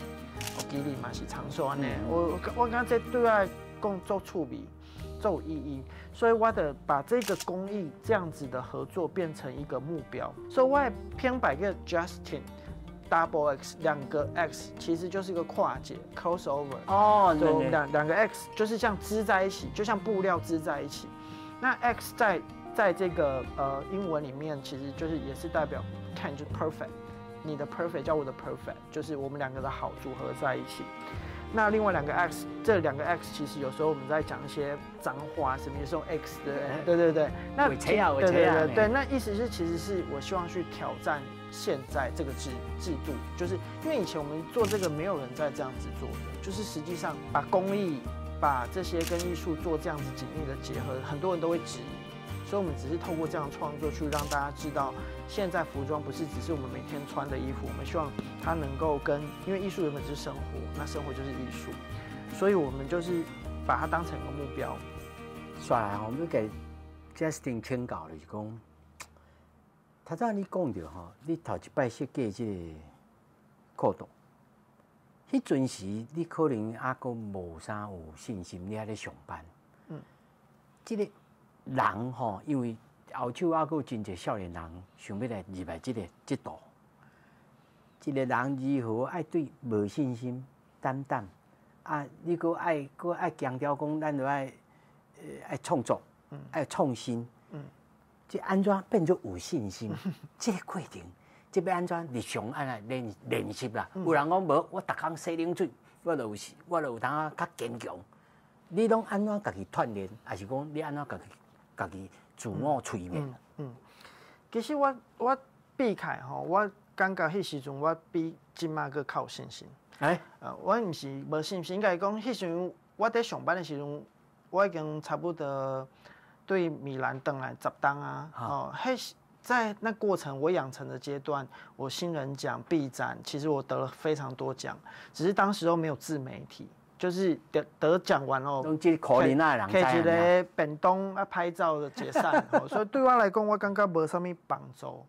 Speaker 2: 哦，麒麟嘛是長壽按呢。我感覺這對我來講足趣味，足有意義，所以我就把這個工藝這樣子的合作變成一個目標。所以我的品牌叫 Justin，Double X 兩個 X 其實就是一個跨界 crossover 哦，就兩個 X 就是這樣織在一起，就像布料織在一起。那 X 在這個英文裡面，其實就是也是代表看就 perfect，你的 perfect 叫我的 perfect，就是我們兩個的好組合在一起。那另外兩個 X，這兩個 X 其實有時候我們在講一些髒話什麼，也是用 X 的，對對對。那對對對對，那意思是其實是我希望去挑戰現在這個制度，就是因為以前我們做這個沒有人在這樣子做的，就是實際上把工藝、把這些跟藝術做這樣子緊密的結合，很多人都會質疑，所以我們只是透過這樣創作去讓大家知道，現在服裝不是只是我們每天穿的衣服，我們希望它能夠跟，因為藝術原本是生活，那生活就是藝術，所以我們就是把它當成一個目標。
Speaker 1: 煞來我們給 Justin 請教就是講，頭先你講著吼，你頭一擺設計這個褲肚，彼陣時你可能猶閣無啥有信心，你還咧上班。這個人吼，因為後手猶閣有真濟少年人想欲來入來這個這道，一個人如何愛對無信心、膽膽啊？你閣愛閣愛強調講，咱著愛創作，愛創新。這按怎變做有信心？這個過程，這欲按怎日常按呢練習啦？有人講無，我逐工洗冷水，我就有當較堅強。你攏按怎家己鍛鍊，還是講你按怎家己自我催眠？
Speaker 2: 嗯，其實我比起來吼，我感覺彼時陣我比這馬閣較有信心。
Speaker 1: 欸，
Speaker 2: 我毋是無信心，應該講彼時陣我佇上班的時陣，我已經差不多對米蘭轉來10冬啊。哦，彼在那過程我養成的階段，我新人獎、畢展，其實我得了非常多獎，只是當時都沒有自媒體。就是得獎完哦，
Speaker 1: 可憐啊，
Speaker 2: 人摕一個便當啊拍照的解散，所以對我來講，我感覺無啥物幫助。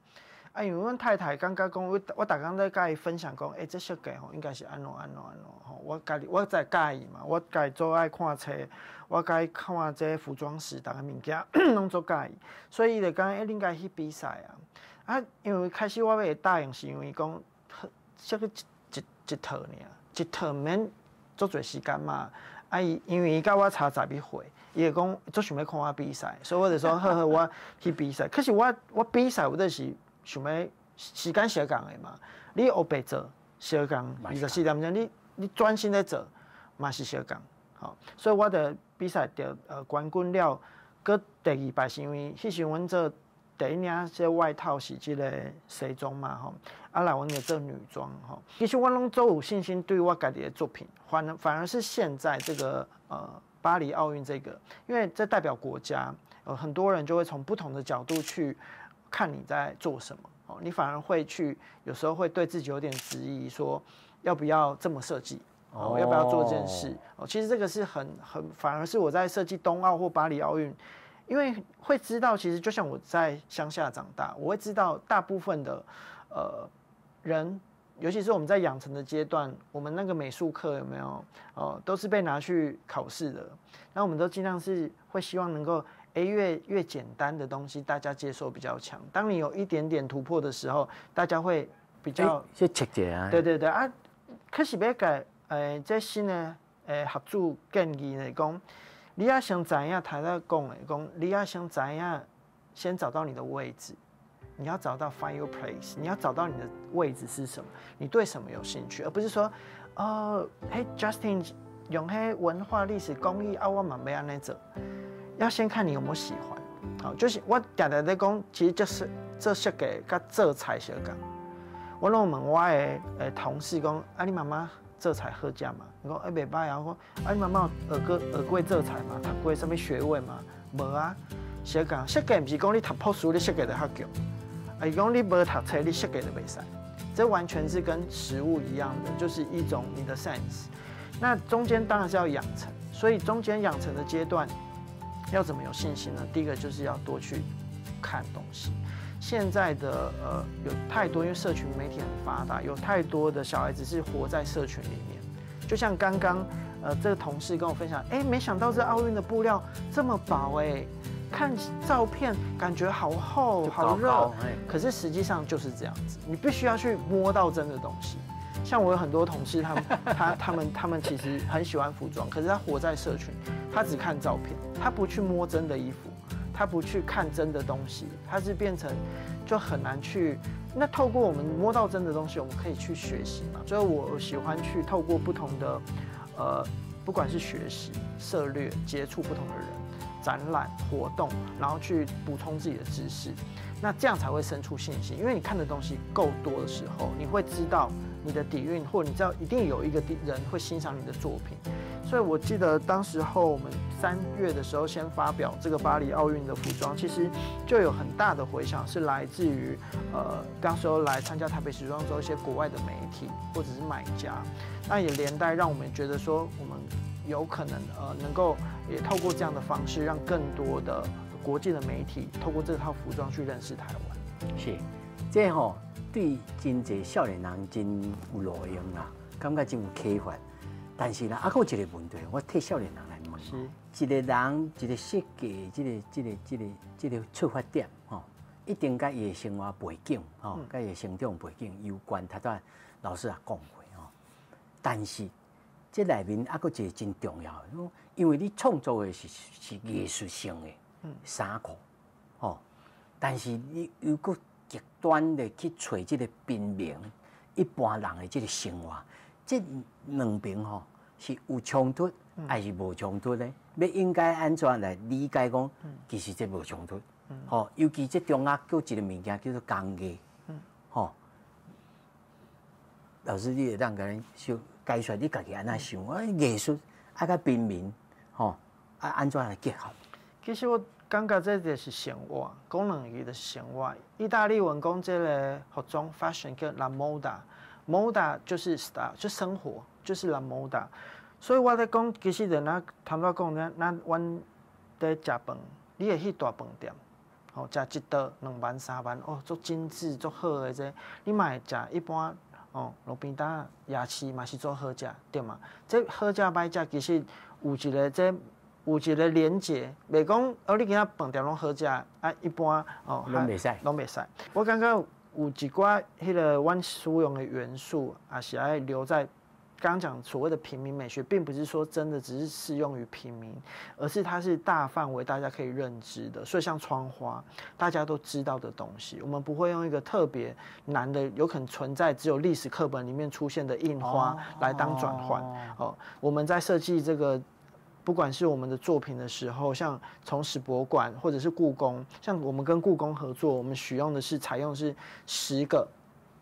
Speaker 2: 啊，因為阮太太感覺講，我逐工咧佮伊分享講，欸，這設計吼應該是按怎按怎按怎吼，我家己我才佮意嘛，我家己做愛看冊，我佮伊看這服裝史，逐个物件攏足佮意，所以伊就講，欸，你應該去比賽啊。啊，因為開始我欲答應，是因為講設計一套爾，一套免足濟時間嘛，啊伊因為伊佮我差11歲，伊會講足想欲看我比賽，所以我就說好好，我去比賽。可是我比賽，我就是想欲時間相仝的嘛。你烏白做相仝24點鐘，你專心咧做嘛是相仝。吼，所以我就比賽得冠軍了，閣第二擺是因為彼時阮做第一領這外套是這個西裝嘛吼，啊來阮就做女裝吼。其實我攏足有信心對我家己的作品，反而是現在這個巴黎奧運這個，因為這代表國家，很多人就會從不同的角度去看你在做什麼，哦，你反而會去有時候會對自己有點質疑，說要不要這麼設計。哦，要不要做這件事？哦，其實這個是很，反而是我在設計東奧或巴黎奧運，因為會知道，其實就像我在鄉下長大，我會知道大部分的人，尤其是我們在養成的階段，我們那個美術課有沒有？哦，都是被拿去考試的。那我們都盡量是會希望能夠，欸，越簡單的東西，大家接受比較強。當你有一點點突破的時候，大家會比較
Speaker 1: 去切一下。
Speaker 2: 對對對啊，可是欲共這新的學者建議呢，講你愛先知影，頭先講的，講你愛先知影，先找到你的位置，你要找到 find your place，你要找到你的位置是什麼，你對什麼有興趣，而不是說，哦，彼 Justin 用彼文化歷史工藝啊，我嘛欲按呢做，要先看你有沒有喜歡。好，就是我定定咧講，其實就是做設計佮做菜相仝。我攏問我的同事講，啊，你媽媽做菜好食嗎？伊講欸袂䆀啊，我講啊你媽媽有學過做菜嗎？讀過啥物學位嗎？無啊。設計設計毋是講你讀博士你設計就較強，啊伊講你無讀冊你設計就袂使。這完全是跟食物一樣的，就是一種你的 sense。那中間當然是要養成，所以中間養成的階段要怎麼有信心呢？第一個就是要多去看東西。現在的有太多，因為社群媒體很發達，有太多的小孩子是活在社群裡面。就像剛剛這個同事跟我分享，哎，沒想到這奧運的布料這麼薄哎，看照片感覺好厚好熱，可是實際上就是這樣子，你必須要去摸到真的東西。像我有很多同事，他們他他們他們其實很喜歡服裝，可是他活在社群，他只看照片，他不去摸真的衣服，他不去看真的東西，他是變成就很難去。那透過我們摸到真的東西，我們可以去學習嘛。所以我喜歡去透過不同的，不管是學習、涉獵、接觸不同的人、展覽活動，然後去補充自己的知識，那這樣才會生出信心。因為你看的東西夠多的時候，你會知道你的底蘊，或你知道一定有一個人會欣賞你的作品。所以我記得當時候我們3月的時候先發表這個巴黎奧運的服裝，其實就有很大的迴響，是來自於當時候來參加台北時裝週一些國外的媒體或者是買家，那也連帶讓我們覺得說我們有可能能夠也透過這樣的方式，讓更多的國際的媒體透過這套服裝去認識台灣。
Speaker 1: 是，這吼對真濟少年人真有路用啦，感覺真有啟發。但是呢，啊，閣有一個問題，我替少年人來問。一個人一個設計，這個出發點吼，一定佮伊的生活背景吼，佮伊的成長背景有關。頭拄老師也講過吼，但是這內面啊，閣一個真重要的，因為你創作的是藝術性的衫褲，吼，但是你又閣極端的去揣這個平民一般人的這個生活，這兩邊吼是有衝突還是無衝突呢？欲應該按怎來理解講，其實這無衝突，吼，尤其這中間閣有一個物件叫做工藝，吼，老師你會當共咱小解說，你家己按怎想？啊，藝術啊，佮平民，吼，啊，按怎來結合？
Speaker 2: 其實我感覺這就是生活，講兩句就是生活。意大利文講這個服裝 fashion 叫 la moda，moda 就是 style，就生活，就是 la moda。所以我咧講，其實就若頭拄講，咱阮咧食飯，你會去大飯店，吼，食一桌2萬3萬，哦，足精緻足好的這，你嘛會食一般，哦，路邊攤夜市嘛是足好食，對嗎？這好食歹食，其實有一個這有一個連結，袂講哦，你今仔飯店攏好食，啊，一般哦，
Speaker 1: 攏袂使，
Speaker 2: 攏袂使。我感覺有一寡彼個阮使用的元素，也是愛留在。剛剛講所謂的平民美學，並不是說真的只是適用於平民，而是它是大範圍大家可以認知的。所以像窗花，大家都知道的東西，我們不會用一個特別難的，有可能存在只有歷史課本裡面出現的印花來當轉換。哦，我們在設計這個，不管是我們的作品的時候，像從史博館或者是故宮，像我們跟故宮合作，我們使用的是採用是10個。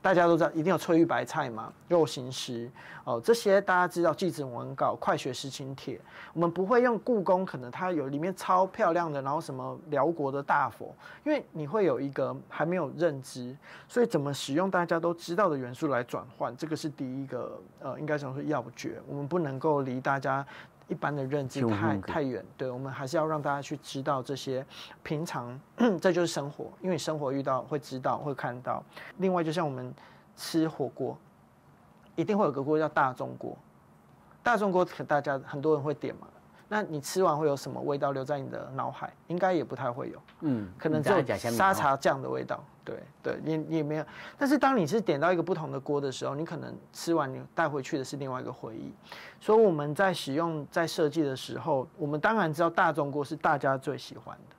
Speaker 2: 大家都知道一定有翠玉白菜嘛，肉形石哦，這些大家知道。祭姪文稿、快雪時晴帖，我們不會用故宮，可能它有裡面超漂亮的，然後什麼遼國的大佛，因為你會有一個還沒有認知，所以怎麼使用大家都知道的元素來轉換，這個是第一個，應該講說要訣，我們不能夠離大家一般的認知太遠，對，我們還是要讓大家去知道這些平常，這就是生活，因為生活遇到會知道會看到。另外，就像我們吃火鍋，一定會有個鍋叫大眾鍋，大眾鍋可大家很多人會點嘛。那你吃完會有什麼味道留在你的腦海？應該也不太會有，可能只有沙茶醬的味道。對對，你也沒有。但是當你是點到一個不同的鍋的時候，你可能吃完你帶回去的是另外一個回憶。所以我們在使用在設計的時候，我們當然知道大眾鍋是大家最喜歡的，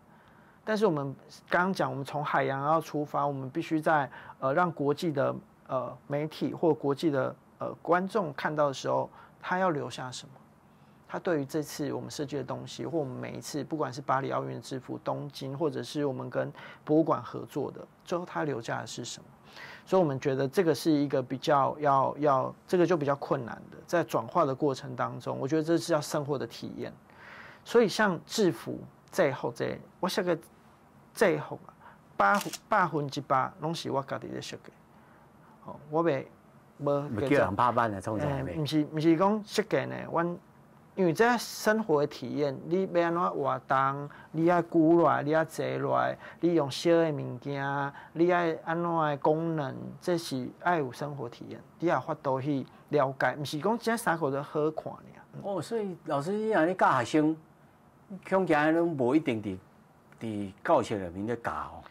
Speaker 2: 但是我們剛剛講，我們從海洋要出發，我們必須在讓國際的媒體或國際的觀眾看到的時候，他要留下什麼？他对于这次我们设计的东西，或我们每一次不管是巴黎奥运的制服、东京，或者是我们跟博物馆合作的，最后他留下的是什么？所以我们觉得这个是一个比较要这个就比较困难的，在转化的过程当中，我觉得这是要生活的体验。所以像制服最后这个，我设计制服啊，100%拢是我家己咧设计。哦，我袂无
Speaker 1: 叫人拍板的创啥？
Speaker 2: 毋是讲设计呢，阮因为这生活的体验，你欲按怎活动，你爱举落来，你爱坐落来，你用小的物件，你爱按怎的功能，这是爱有生活体验，你也有法度去了解，毋是讲这衫裤就好看尔。
Speaker 1: 哦，所以老师，你若咧教学生，恐惊拢无一定伫教室内面咧教吼，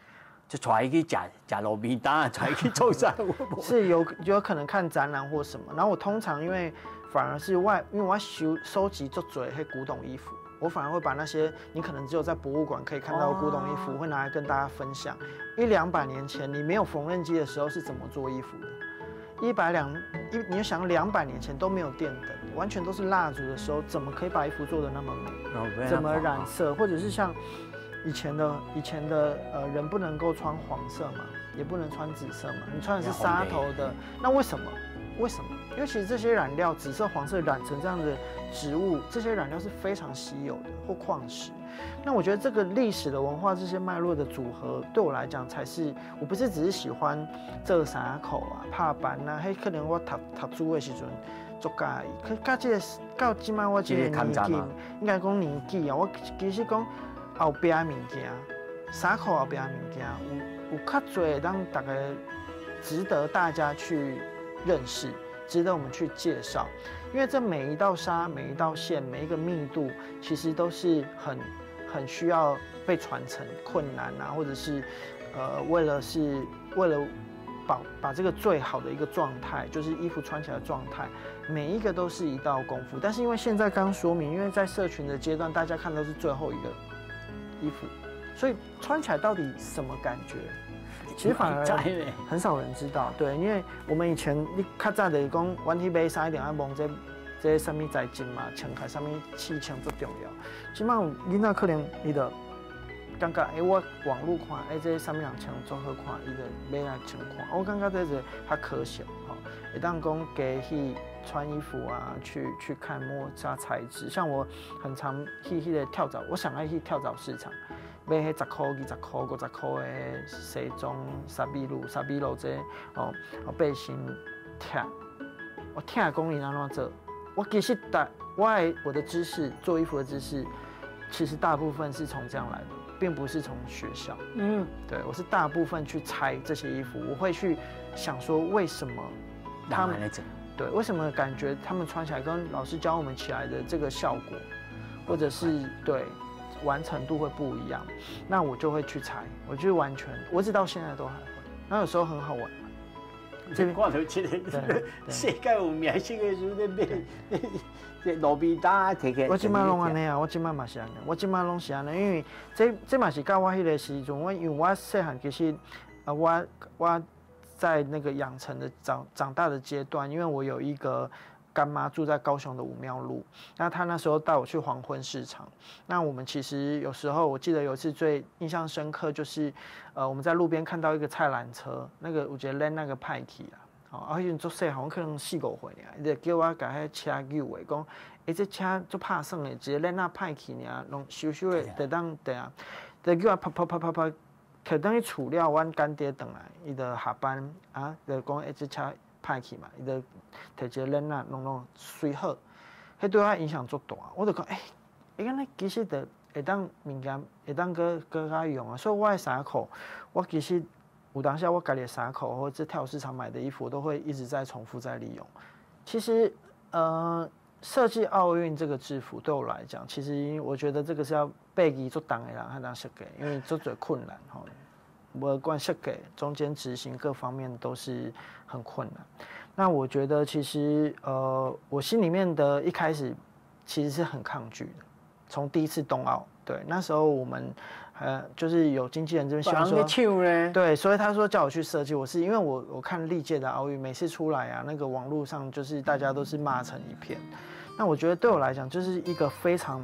Speaker 1: 就带伊去食食路边摊，带伊去做啥？
Speaker 2: 是有可能看展览或什么。然后我通常因为反而是外，因为我收集足济彼古董衣服，我反而会把那些你可能只有在博物馆可以看到的古董衣服，会拿来跟大家分享。一两百年前你没有缝纫机的时候是怎么做衣服的？一百两一，你想200年前都没有电灯，完全都是蜡烛的时候，怎么可以把衣服做得那么美？怎么染色？或者是像以前的人不能够穿黄色嘛，也不能穿紫色嘛，你穿的是纱头的，那为什么？为什么？因为其实这些染料，紫色、黄色染成这样的植物，这些染料是非常稀有的或矿石。那我觉得这个历史的文化这些脉络的组合，对我来讲才是，我不是只是喜欢做衫裤啊、拍板啊，彼可能我读读书的时阵足佮意，可到这个到这摆我这个年纪，应该讲年纪啊，我其实讲后壁的物件，衫裤后壁的物件，有较济会当逐家值得大家去认识，值得我们去介绍，因为这每一道纱、每一道线、每一个密度，其实都是很需要被传承、困难啊，或者是为了把这个最好的一个状态，就是衣服穿起来的状态，每一个都是一道功夫。但是因为现在刚说明，因为在社群的阶段，大家看到是最后一个衣服，所以穿起来到底什么感觉？其实反而很少人知道，对，因为我们以前你较早就是讲，阮去买衫一定爱摸这啥物材质嘛，穿起来啥物试穿足重要。这摆囡仔可能伊就感觉，欸，我网路看，欸，这啥物人穿足好看，伊就买来穿看。我感觉这是较可惜吼，会当讲加去穿衣服啊，去看摸啥材质。像我很常去彼个跳蚤，我上爱去跳蚤市场。买彼十箍、20箍、50箍的西装、沙比鲁、沙比鲁这哦，背心拆，我听讲伊按怎做，我其实大我的知识，做衣服的知识，其实大部分是从这样来的，并不是从学校。对，我是大部分去拆这些衣服，我会去想说为什么
Speaker 1: 他们
Speaker 2: 对，为什么感觉他们穿起来跟老师教我们起来的这个效果，或者是对，完成度会不一样，那我就会去拆，我就完全，我直到现在都还会。那有时候很好玩。
Speaker 1: 这边看到这个世界有名色的时阵买，这路边摊提起。
Speaker 2: 我这摆拢按呢啊，我这摆嘛是按呢，我这摆拢是按呢，因为这嘛是到我彼个时阵，我因为我细汉其实啊，我在那个养成的长大的阶段，因为我有一个干妈住在高雄的武庙路，那她那时候带我去黄昏市场。那我们其实有时候，我记得有一次最印象深刻，就是我们在路边看到一个菜篮车，那个我觉得拎那个派去啊，哦，啊，彼阵足细汉，我可能四五岁尔，伊就叫我共彼车扭的，讲，欸，这车足拍算的，一个链仔歹去尔，拢修修的，就当对啊，就叫我拍拍拍拍拍，提转去厝了，阮干爹转来，伊就下班啊，就讲，欸，这车歹去嘛，伊就提一个链仔，拢随好，彼对我影响足大。我就讲，欸，欸，敢若其实就会当物件会当阁阁较用啊。所以我的衫裤，我其实有当时我家己的衫裤或者跳市场买的衣服，我都会一直在重复在利用。其实，设计奥运这个制服对我来讲，其实我觉得这个是要背义足重的人才能设计，因为足济困难吼。无管设计，中间执行各方面都是很困难。那我觉得其实，我心里面的一开始其实是很抗拒的。从第一次东奥，对，那时候我们就是有经纪人这边希望说，对，所以他说叫我去设计。我是因为我看历届的奥运，每次出来啊，那个网络上就是大家都是骂成一片。那我觉得對我來講，就是一個非常，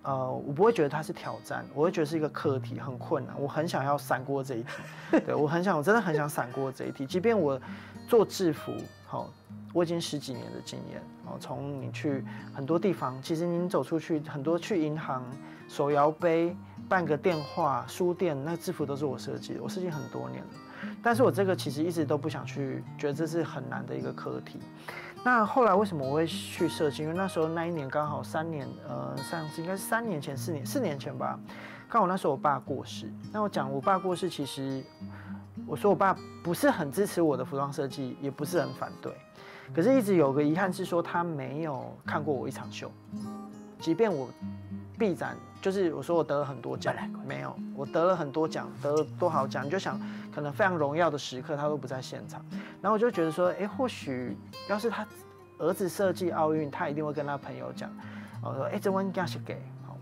Speaker 2: 我不會覺得它是挑戰，我會覺得是一個課題，很困難。我很想要閃過這一題，對，我很想，我真的很想閃過這一題。即便我做制服，好，我已經十幾年的經驗，哦，從你去很多地方，其實你走出去，很多去銀行、手搖杯、辦個電話、書店，那制服都是我設計的，我設計很多年了。但是我這個其實一直都不想去，覺得這是很難的一個課題。那後來為什麼我會去設計？因為那時候那一年剛好三年，上次應該是3年前、4年前吧。剛好那時候我爸過世。那我講我爸過世，其實我說我爸不是很支持我的服裝設計，也不是很反對。可是，一直有個遺憾是說他沒有看過我一場秀，即便我畢展，就是我說我得了很多獎，沒有，我得了很多獎，得了多少獎，你就想可能非常榮耀的時刻，他都不在現場。然後我就覺得說，哎，或許要是他兒子設計奧運，他一定會跟他朋友講，我說，哎，這阮囝設計，好，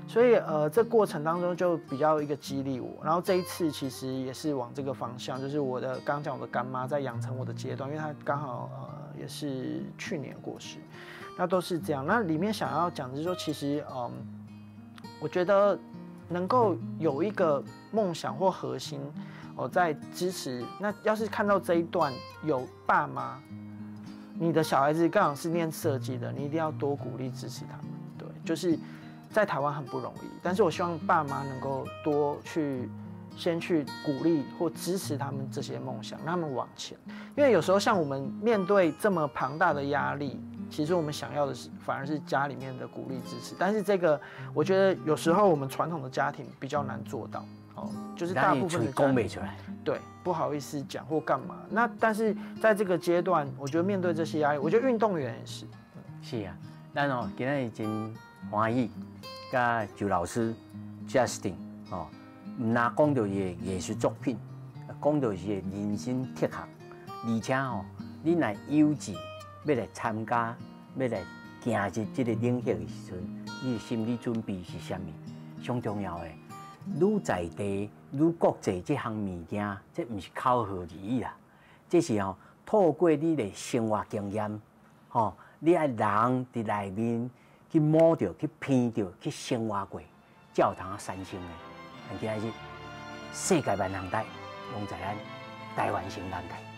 Speaker 2: 所以這過程當中就比較一個激勵我。然後這一次其實也是往這個方向，就是我的剛講我的乾媽在養成我的階段，因為她剛好也是去年過世，那都是這樣。那裡面想要講的是說，其實我覺得能夠有一個夢想或核心，我在支持。那要是看到這一段有爸媽，你的小孩子剛好是念設計的，你一定要多鼓勵支持他們。對，就是在台灣很不容易，但是我希望爸媽能夠多去先去鼓勵或支持他們這些夢想，讓他們往前。因為有時候像我們面對這麼龐大的壓力，其實我們想要的是反而是家裡面的鼓勵支持。但是這個我覺得有時候我們傳統的家庭比較難做到。哦，就是大部分的
Speaker 1: 講袂出來，
Speaker 2: 對，不好意思講或幹嘛。那但是在這個階段，我覺得面對這些壓力，我覺得運動員也是。
Speaker 1: 是啊，咱哦今仔日真歡喜，佮周老師 Justin 哦，毋但講著伊的藝術作品，講著伊的人生哲學，而且哦，你若有志欲來參加，欲來行入這個領域的時陣，你的心理準備是啥物？上重要的，愈在地、愈國際這項物件，這毋是口號而已啦。這是吼透過你的生活經驗，吼，你愛人佇內面去摸著、去鼻著、去生活過，才有通產生的。咱今仔日世界萬行台，攏在咱台灣省眼界。